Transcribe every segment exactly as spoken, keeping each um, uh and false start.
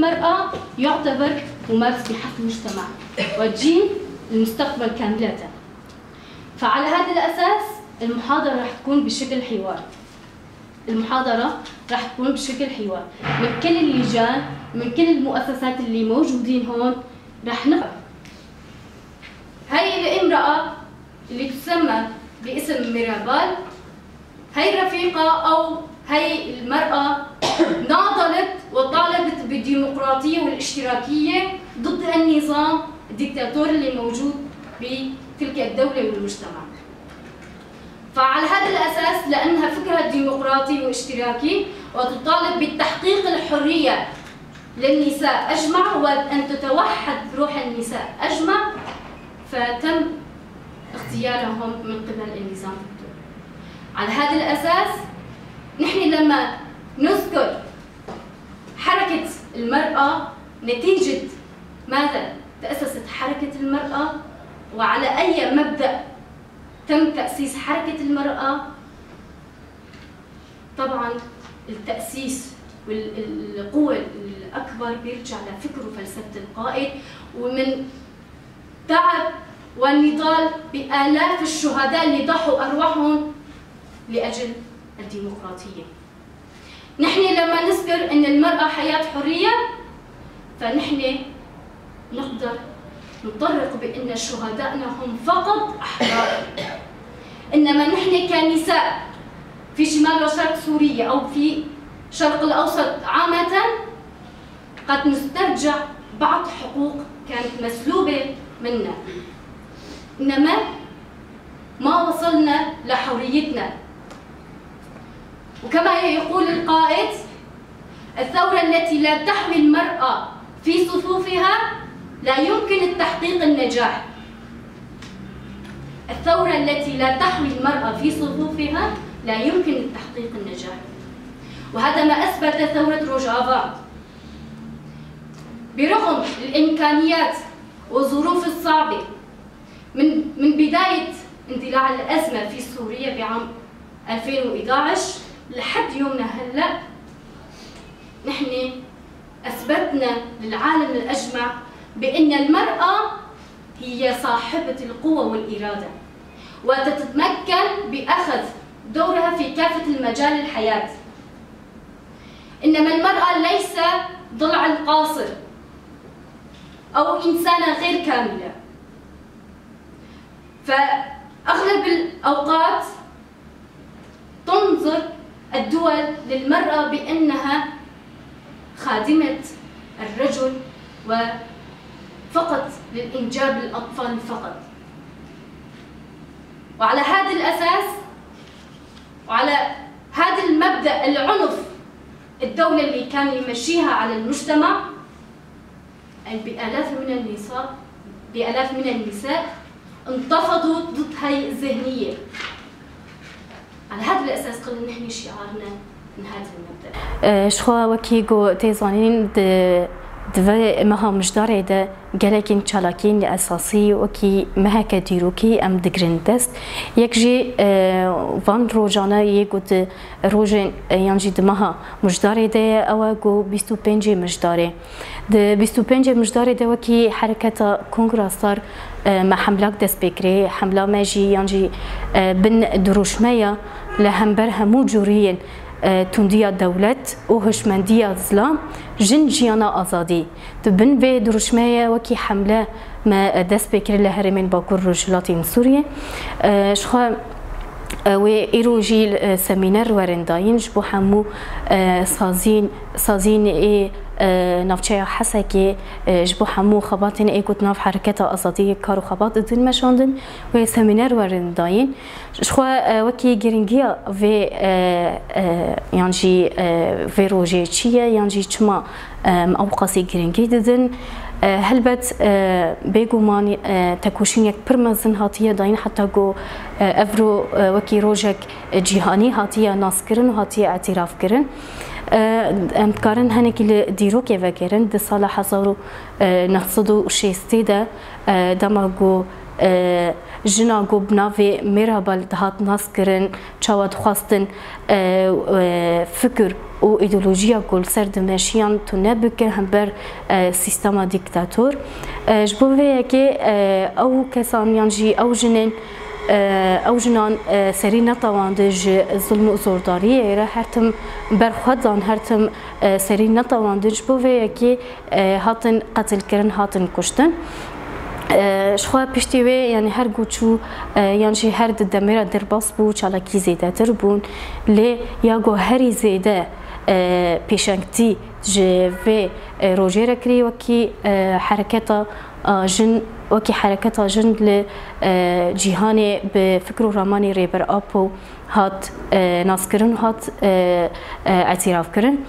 المرأة يعتبر ممارس بحق المجتمع وجيل المستقبل كاملة. فعلى هذا الأساس المحاضرة رح تكون بشكل حوار. المحاضرة رح تكون بشكل حوار من كل اللجان، من كل المؤسسات اللي موجودين هون. رح نقرأ هاي الامرأة اللي تسمى باسم ميرابال، هاي الرفيقة أو هاي المرأة ناضلت وطالبت بالديمقراطية والاشتراكية ضد النظام الدكتاتوري اللي موجود بتلك الدولة والمجتمع. فعلى هذا الأساس، لأنها فكرها ديمقراطي واشتراكي وتطالب بالتحقيق الحرية للنساء أجمع وأن تتوحد روح النساء أجمع، فتم اغتيالهم من قبل النظام الدكتاتوري. على هذا الأساس، نحن لما نذكر حركة المرأة، نتيجة ماذا تأسست حركة المرأة وعلى أي مبدأ تم تأسيس حركة المرأة؟ طبعًا التأسيس والقوة الأكبر بيرجع لفكر وفلسفة القائد، ومن تعب والنضال بآلاف الشهداء اللي ضحوا أرواحهم لأجل الديمقراطية. نحن لما نذكر إن المرأة حياة حرية، فنحن نقدر نطرق بأن شهدائنا هم فقط أحرار. إنما نحن كنساء في شمال وشرق سوريا أو في شرق الأوسط عامة، قد نسترجع بعض حقوق كانت مسلوبة منا، إنما ما وصلنا لحريتنا. وكما يقول القائد: الثورة التي لا تحوي المرأة في صفوفها لا يمكن التحقيق النجاح. الثورة التي لا تحوي المرأة في صفوفها لا يمكن التحقيق النجاح. وهذا ما أثبت ثورة روجافا. برغم الإمكانيات والظروف الصعبة، من، من بداية اندلاع الأزمة في سوريا بعام ألفين وإحدعش لحد يومنا هلأ، نحن أثبتنا للعالم الأجمع بأن المرأة هي صاحبة القوة والإرادة، وتتمكن بأخذ دورها في كافة المجال الحياة. إنما المرأة ليس ضلع قاصر أو إنسانة غير كاملة. فأغلب الأوقات تنظر الدول للمرأة بأنها خادمة الرجل وفقط للإنجاب للأطفال فقط. وعلى هذا الأساس وعلى هذا المبدأ العنف الدولة اللي كان يمشيها على المجتمع، بآلاف من النساء، بآلاف من النساء انتفضوا ضد هاي الذهنية. على هذا الأساس قلنا نحن شعارنا نهاية المبدأ. Ji xwe wekî ku tê zanîn, di, di vê meha Mijdarê de gelekîn çalakiyên esasî wekî meheke dîrokî em digirin dest. Yek jî, e, van rojane yê ku di rojên, e, yan jî di meha Mijdarê de ye, ew e ku bîst û pêncê Mijdarê. Di bîst û pêncê Mijdarê de wekî hereketa Kongra Star, e, me hemlak dest pê kirê. Hemla me jî yan jî, e, bin dirûşme ya li hember hemû cûriyên, e, tundiya dewlet û hişmendiya zilam, jin jiyana azadî. Di bin vê dirûşmeyê wekî hemle me, e, dest pê kir li herêmên Bakur Rojhilatên Sûriyê. E, ji xwe, e, wê îro jî, e, semîner werin dayîn ji bo hemû, e, sazîn, sazîn ê, e, navçeya Hesekê, e, ji bo hemû xebatên ê ku di nav hereketa azadiyê kar û xebat didin meşandin, wê semîner werin dayîn. Ji xwe, e, wekî giringiya vê, e, e, yan jî, e, vê rojê çi ye, yan jî çima, e, em ew qasî giringî didin? E, helbet, e, bêguman, e, tekoşînek pir mezin hatiye dayîn, heta ku, e, evro, e, wekî rojek cîhanî hatiye naskirin û hatiye îtîrafkirin. E, em dikarin hinekî li dîrokê vegerin, di sala hezar û neh sed û şêstê de, e, dema ku, e, Jina ku bi navê Mirabel dihat naskirin, çawa dixwastin, e, e, fikir û îdeolojiya ku li ser dimeşiyan tune bikin hember, e, sîstema dîktator. E, ji bo vê yekê, e, ew kesan yan jî ew jinên, e, ew jinan, e, serî netewandin ji zilm û zordariyê re, her tim berxwe dan, her tim, e, serî netewandin. Ji bo vê yekê, e, hatin qetilkirin, hatin kuştin. E, ji xwe piştî wê, yanî her ku çû, e, yan jî her di demê re derbas bû, çalakî zêdetir bûn. Lê ya ku herî zêde, e, pêşengtî ji vê, e, rojê re kirî, wekî, e, hereketa, e, jin, wekî hereketa jin li, e, cîhanê bi fikr û ramanê Rêber Apo hat, e, naskirin, hat, e, e, îtîrafkirin.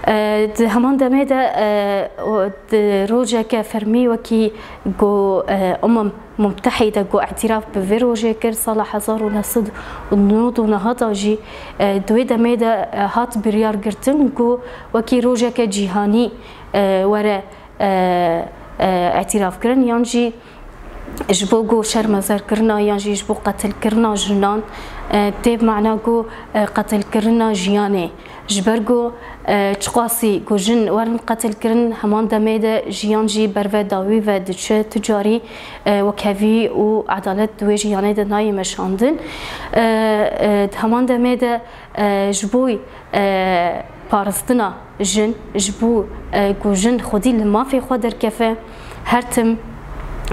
E, di heman demê de, e, o, di rojeke fermî wekî ku, e, Umem Mutehîde ku îtîraf bi vê rojê kir sala hezar û neh sed û nod û neh de jî, e, di wê demê de, e, hat biryar girtin ku wekî rojeke cîhanî, e, were, e, e, îtîrafkirin, yan jî ji bo ku şermezarkirina yan jî ji bo qetilkirina jinan, e, tê bi mana ku, e, qetilkirina jiyanê. Ji ber ku, e, çiqasî ku jin werin qetilkirin, heman demê de jiyan jî berve dawî ve diçe, tu carî, e, wekhevî û edalet di wê jiyanê de nayê meşandin. E, e, di heman demê de, e, ji bo, e, parastina jin, ji bo, e, ku jin xwedî li mafê xwe derkeve, her tim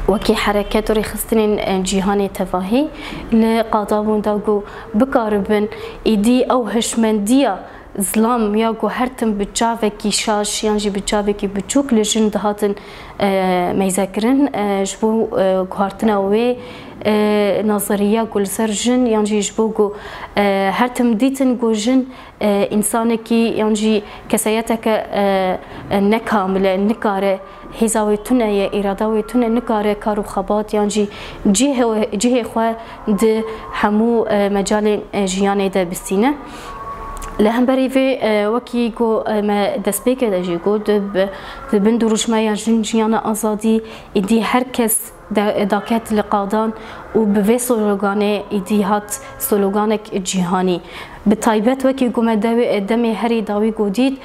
wekî hereket û rêxistinên, e, cîhanê tevahî li qada bûn da ku bikaribin êdî ew hişmendiya zilam ya ku her tim bi çavekî şaş yan jî bi çavekî biçûk li jin dihatin, e, meyze kirin, e, ji bo, e, guhartina wê, e, nazeriya ku li ser jin yan jî ji bo ku, e, her tim dîtin ku jin, e, însanekî yan jî kesayeteke, e, e, nekamil e, nikare, hêza wê tune ye, îrada wê tune, nikare kar û xebat yan jî cihê, cihê xwe di hemû, e, mecalên, e, jiyanê de bistîne. Li hemberî vê, e, wekî ku, e, me destpêkê de jî got, di bi-, di bin dirûşmeya Jin, Jiyana, Azadî, êdî her kes de-, daket li qadan û bi vê sloganê êdî hat sloganek cîhanî. Bi taybet wekî ku me dewê-, demê herî dawî ku dît,